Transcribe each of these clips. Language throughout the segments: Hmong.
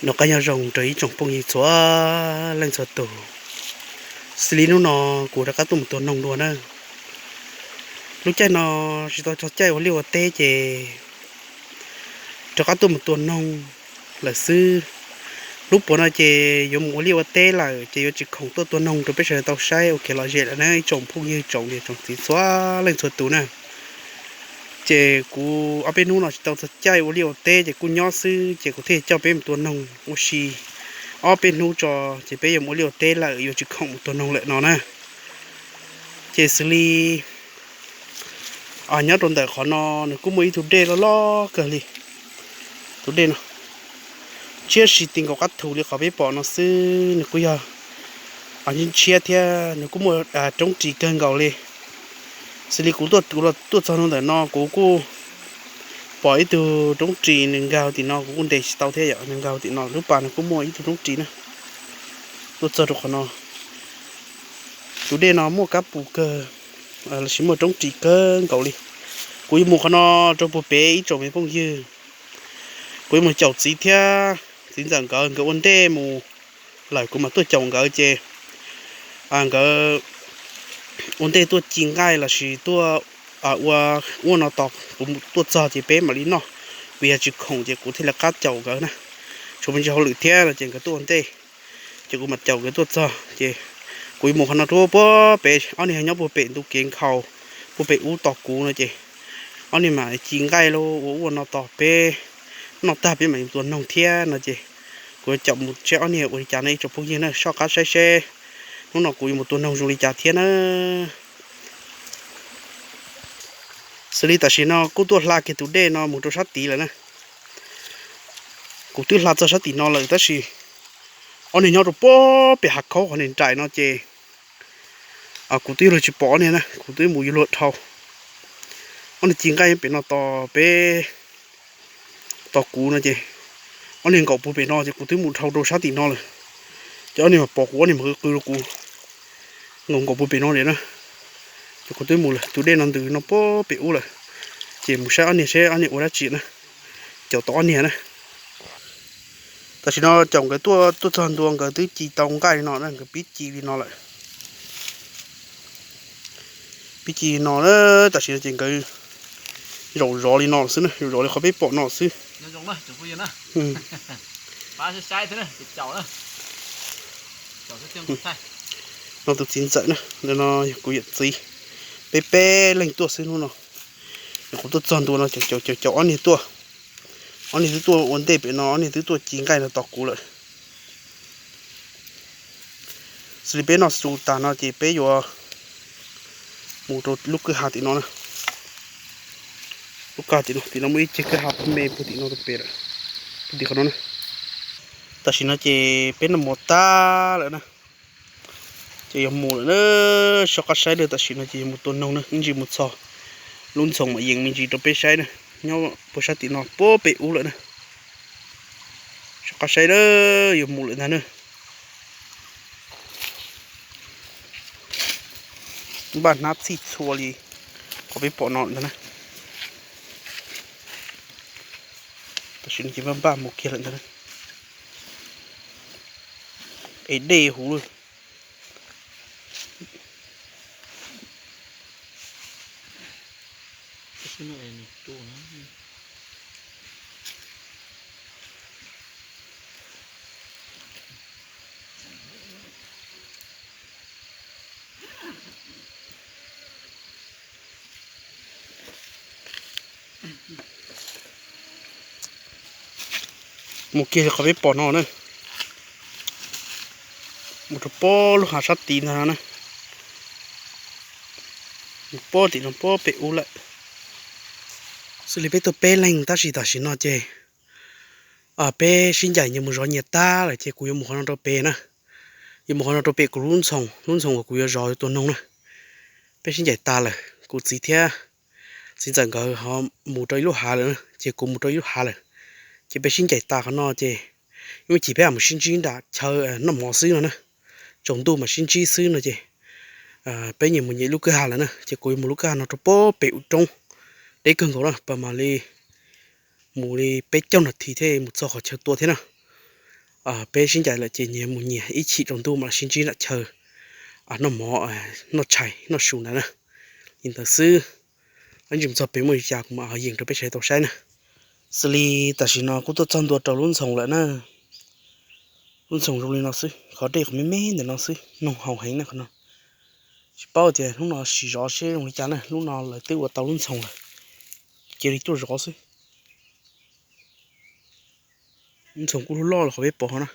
Noj qab nyob zoo rau ib tsoom phooj ywg txhua leej txhua tus. Xws li hnub no kuv rov qab tuaj mus tua noog dua na. Lub caij no tsis tau txog caij ua liaj ua teb ces rov qab tuaj mus tua noog lawm xwb. Hnub puav no ces yuav mus ua liaj ua teb lawm ces yuav tsis khoom tuaj tua noog rau peb sawv daws tau saib ua kev lom zem lawm na ib tsoom phooj ywg tsoom niam tsoom txiv txhua leej txhua tus na. Ces kuv ob peb hnub no tsis tau txog caij ua liaj ua teb ces kuj nyob xwb ces kuv thiaj coj peb mus tua noog ua si ob peb hnub tso, ces peb yuav mus ua liaj ua teb lawm yuav tsis khoom mus tua noog lawm no na. Ces xws li nyob rau ntawm qhov no nws kuj muaj ib tug dej loj loj kawg li. Tus dej no tshiab si ti nkaus qab thu li qhov peb pom no xwb, nws kuj yog tshiab thiab nws kuj muaj roob ris kawg nkaus li. Xws li kuv tuaj, kuv tuaj txog ntawm no kuv kuj pom ib tug roob ris nws nkag tim no, kuv kuj ntes tsis tau thiab yom, nws nkag tim no. Lub pas no kuj muaj ib tug roob ris na. Tuaj txog rau qhov no, tus dej no muaj kab pus kawg, lossis muaj roob ris kawg nkaus li. Kuv yuav mus qhov no rau puag pem ib tsoom me phooj ywg. Kuv yuav mus caum txiv thiab txiv ntxawm nkawd, nkawd ua ntej mus lawm kuv mam tuaj caum nkawd ces nkawd ua ntej tuaj ci nqaij lossis tuaj ua ub no tos kuv tuaj txog ces peb mam li noj, vim yog tsis khoom ces kuv thiaj li qab caum nkawd na. Tshuav me ntsis hauj lwm thiab no ces nkawd tuaj ua ntej, ces kuv mam caum nkawd tuaj txog ces kuv yuav mus qhov no rau puag pem, ob niag nyob puag pem ntu kev nkhaus puag pem ub tos kuv no ces ob niag mam ci nqaij los ua ub ua no tos peb noj tag peb mam mus tua noog thiab no ces kuv yuav caum mus seb ob niag ua li cas no ib tsoom phooj ywg na, soj qab saib seb hnub no kuv yuav mus tua noog zoo li cas thiab na. Xws li tam sim no kuj tuaj hla kiag tus dej no mus rau sab tid lawm na. Kuv twb hla txog sab tim no lawm tab sis ob niag nyob rau puag pem hav khaub qhov niag nraim no ces kuv twb yuav luag tsis pom ob niag na, kuv twb mus yuav luag dhau. Ob niag ci nqaij pem no tos peb, tos kuv no ces ob niag nkaum puag pem no ces kuv twb mus dhau rau sab tim no lawm. Ces ob niag mas pom kuv, ob niag mas qw qw rau kuv, nkaum nkaum puag pem no li na. Ces kuv twb mus lawm, tus dej no ntws no puag pem ub lawm. Ces mus saib ob niag seb ob niag ua dab tsi na, caum tau ob niag na. Tam sim no caum nkawd tuaj, tuaj txog ntua nkawd twb ci tau nqaij li no na, nkawd pib ci li no lawm. Pib ci li no na, tam sim no ces nkawd zaum zov li no xwb na, zaum zov li qhov peb pom no xwb. No tus txiv ntxawm na, no yog kuv yawm txiv, peb peb leeg tuaj xwb hnub no. Kuv tuaj txog ntua no caum caum caum ob niag tuaj, ob niag twb tuaj ua ntej pem no, ob niag twb tuaj ci nqaij no tos kuv lawm. Xws li peb noj su tas no ces peb yuav mus rau lub kwj ha tim no na. Lub kwj ha tim no, tim no muaj ib ceg kwj ha puag me puag tim no rau pem lawm, puag tim qhov no na. Tam sim no ces peb noj mov tag lawm na, ces yuav mus lawm na. Soj qab saib lawm, tam sim no ces yuav mus tua noog na, ib ntsis mus txog lub ntxoov mam yees me ntsis rau peb saib na. Nyob puag sab tim no puag pem ub lawm na. Soj qab saib lawm, yuav mus lawm ntag na. Npaj hnab txhij txhua li qhov peb pom no ntag na. Tam sim no ces npaj npaj mus kiag lawm ntag na. Es dej huv lawm. Mus kiag li qhov peb pom no na. Mus rau puag lub hav sab tid ntag na. Mus puag tim no puag pem ub lawm. Xws li peb tuaj peb leeg tab sis tam sim no ces peb sib ncaim nyias mus zov nyias tag lawm ces kuv yuav mus qhov no rau pem na. Yuav mus qhov no rau pem kuv lub ntxhoo, lub ntxhoo uas kuv yuav zov tua noog na. Peb sib ncaim tas lawm, kuv txiv thiab txiv ntxawm nkawd ho mus rau ib lub hav lawm na, ces kuv mus rau ib lub hav lawm. Ces peb sib ncaim tas qhov no ces ib me chim peb mam mus sib ntsib nram chaw noj mov xwb no na. Tsaus ntuj mam sib ntsib xwb no ces peb nyias mus nyias lub kwj ha lawm na, ces kuv yuav mus lub kwj ha no rau puag pem ub roob deb kawg nkaus na, pas mam li mus li peb caug nas this thiaj mus txog qhov chaw tua thiab na. Peb sib ncaim lawm ces nyias mus nyias ib chim rau ntuj mam sib ntsib nram chaw noj mov, noj tshais noj su ntawd na. Li ntawd xwb, ib ntsis mus txog pem muaj li cas kuv mam ho yees rau peb sawv daws tau saib na. Xws li tam sim no kuj tuaj txog ntua rau lub ntxhoo lawm na. Lub ntxhoo zoo li no xwb, qhov dej qhov me me ntawm no xwb, noog haus heev na qhov no. Tsis paub tias hnub no sim zov seb zoo li cas na, hnub no lawv twb ua tau lub ntxhoo lawm, cia li tuaj zov xwb. Lub ntxhoo kuj loj loj li qhov peb pom na.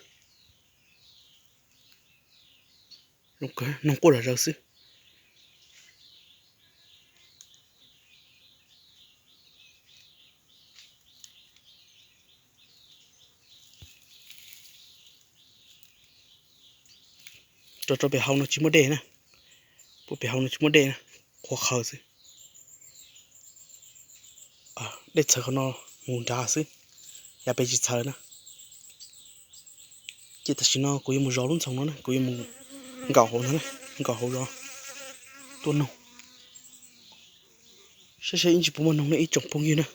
Noog quaj zom zaws xwb. Rau rau pem hau no tsis muaj dej na. Puag pem hau no tsis muaj dej na, qhuav qhawv xwb. Dej txhawv qhov no mus nrad xwb, yav pem tsis txhawv na. Ces tam sim no kuv yuav mus zov lub ntxhoo no na, kuv yuav mus nkaum hauv no na, nkaum hauv zov tuaj noog. Saib saib ib ntsis puas muaj noog ne ib tsoom phooj ywg na.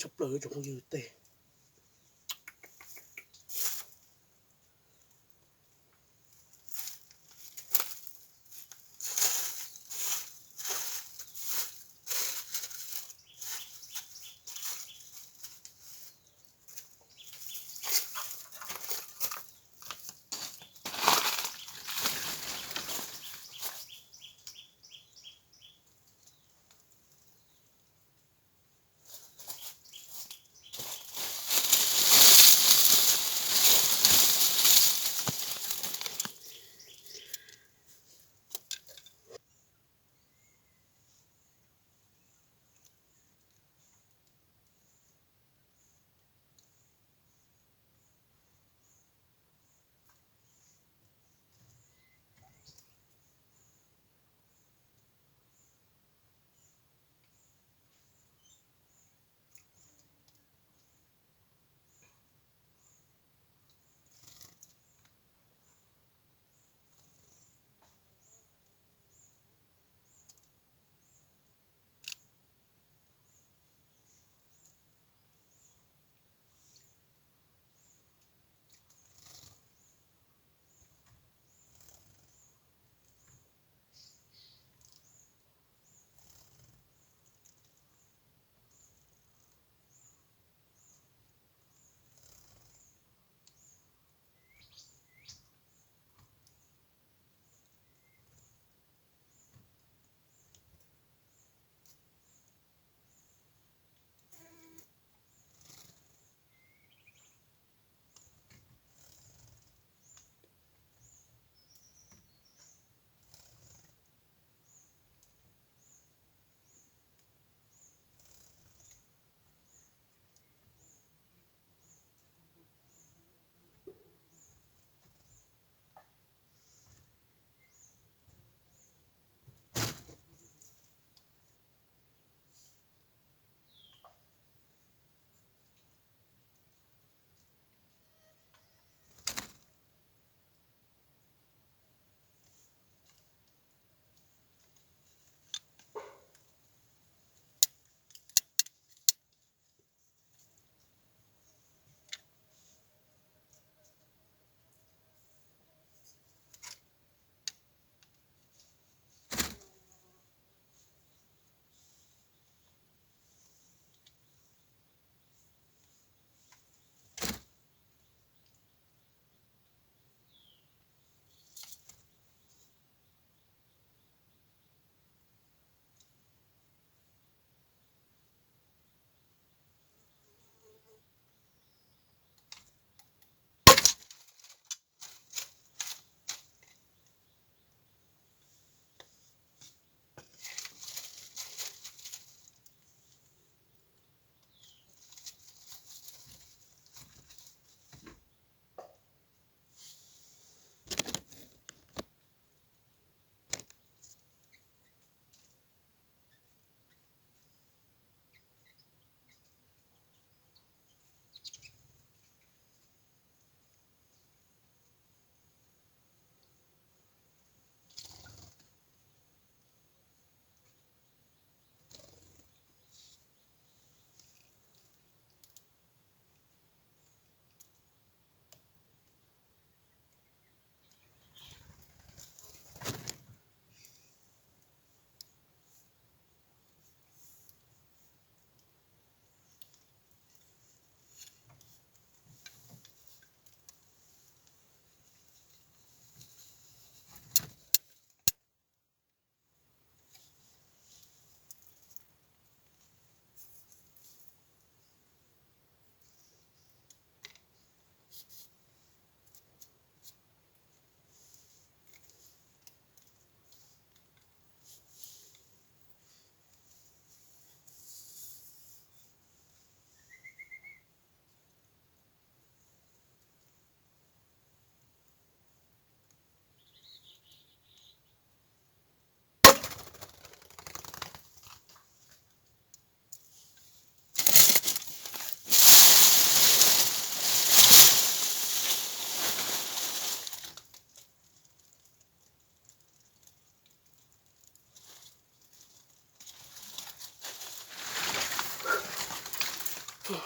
kawg plaws tsoom phooj ywg tej.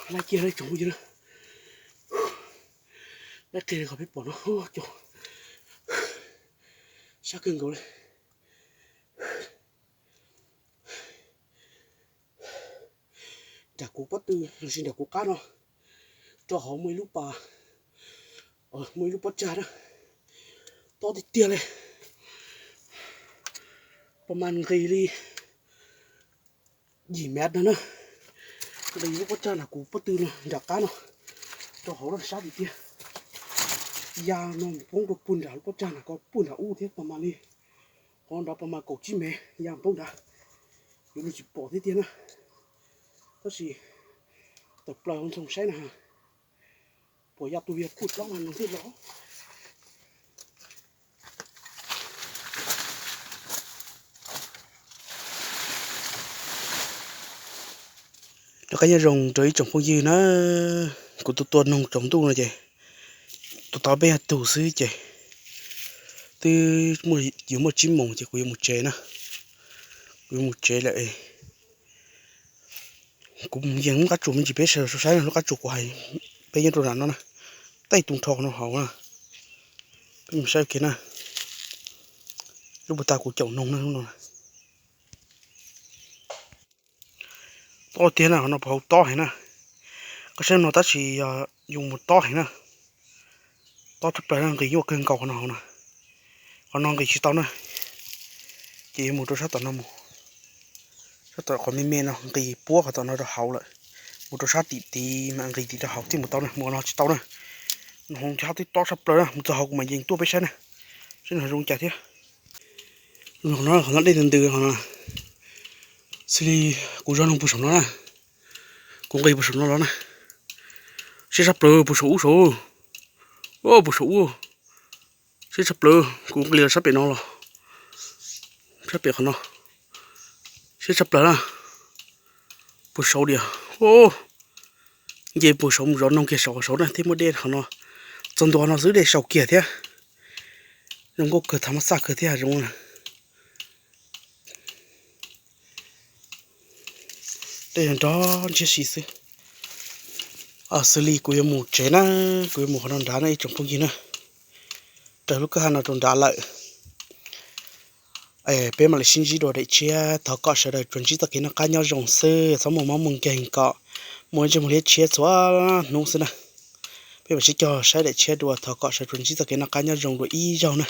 Laij kiag na tsoom phooj ywg na, laij qhia li qhov peb pom no, sab kawg nkaus li. Nram kuv pob tw los sis nram kuv qab no, rau hauv muaj ib lub pas, muaj ib lub pob tsag na, tob tiag tiag li, pas mas nqis li yim mev no na. Nqis lub pob tsag nram kuv pob tw no nram qab no, rau hauv lub sab tiag tiag. Ya no mus poob rau puag nram lub pob tsag na, ko puag nram ub thiab, pas mas li qhov nrad pas mas kaum tsib mev ya poob nrad. Yuav luag tsis pom thiab tiag na. Tab sis tawm plaws hauv ntsoog saib na, puas ya tus viag kuj tsob mas no thiaj los. Rov qab nyob zoo rau ib tsoom phooj ywg na. Kuv tuaj tua noog tsaus ntuj no ces tua tau peb nyuag tug xwb ces twb yuav muaj tsib moos ces kuv yuav mus tsev na. Kuv yuav mus tsev lawm. Kuv yeej lub qab tsuas me ntsis peb sawv daws saib lub qab tsuas kuv hais, peb nyob rau nram no na, tej tus nrho qhov no hauv na. Peb mus saib kiag na, lub puag ta kuv caum noog na lub no. Tob tiag na, qhov no puas hauv tob heev na. Koj saib no tab sis yog yus mus tob heev na, tob tshaj plaws na, nqis nyuaj kawg nkaus qhov no hauv na. Qhov no nqis tsis tau na, ces yuav mus rau sab tom no mus. Sab tom qhov me me no nqis puab qhov tom no rau hauv lawm, mus rau sab tim tid mas nqis tim rau hauv thiaj mus tau na, mus qhov no tsis tau na. No hauv twb tob tshaj plaws na, mus txog hauv kuv mam yees tuaj peb saib na, saib nws zoo cas thiab. Qhov no, qhov no dej ntws ntws qhov no, xws li kuv zov noog puag saum no na, kuv nqis puag saum no los na, siab tshaj plaws puag saum ub saud, puag saum ub, siab tshaj plaws, kuv nqis los sab pem no los, sab pem qhov no, siab tshaj plaws na, puag saud diam, nce puag saud mus zov noog kiag saud saud na thiaj muaj dej qhov no, txog ntua no xwb dej sau kiag thiab, zoo nkauj kawg, thav mab xaj kawg thiab zoo. Dej nrog nrog ntshiab si xwb. Xws li kuv yuav mus tsev na, kuv yuav mus qhov no nrad na ib tsoom phooj ywg na, raws lub kwj ha no rau nrad lawm. Peb mam li sib ntsib dua daim tshiab, thov kom sawv daws tsuas ntsib txoj kev noj qab nyob zoo xwb, txhob muaj mob muaj nkeeg, kom muaj ntsej muag liab tshiab txhua hnub xwb na. Peb mam sib cog saib daim tshiab dua, thov kom sawv daws tsuas ntsib txoj kev noj qab nyob zoo dua ib zaug na.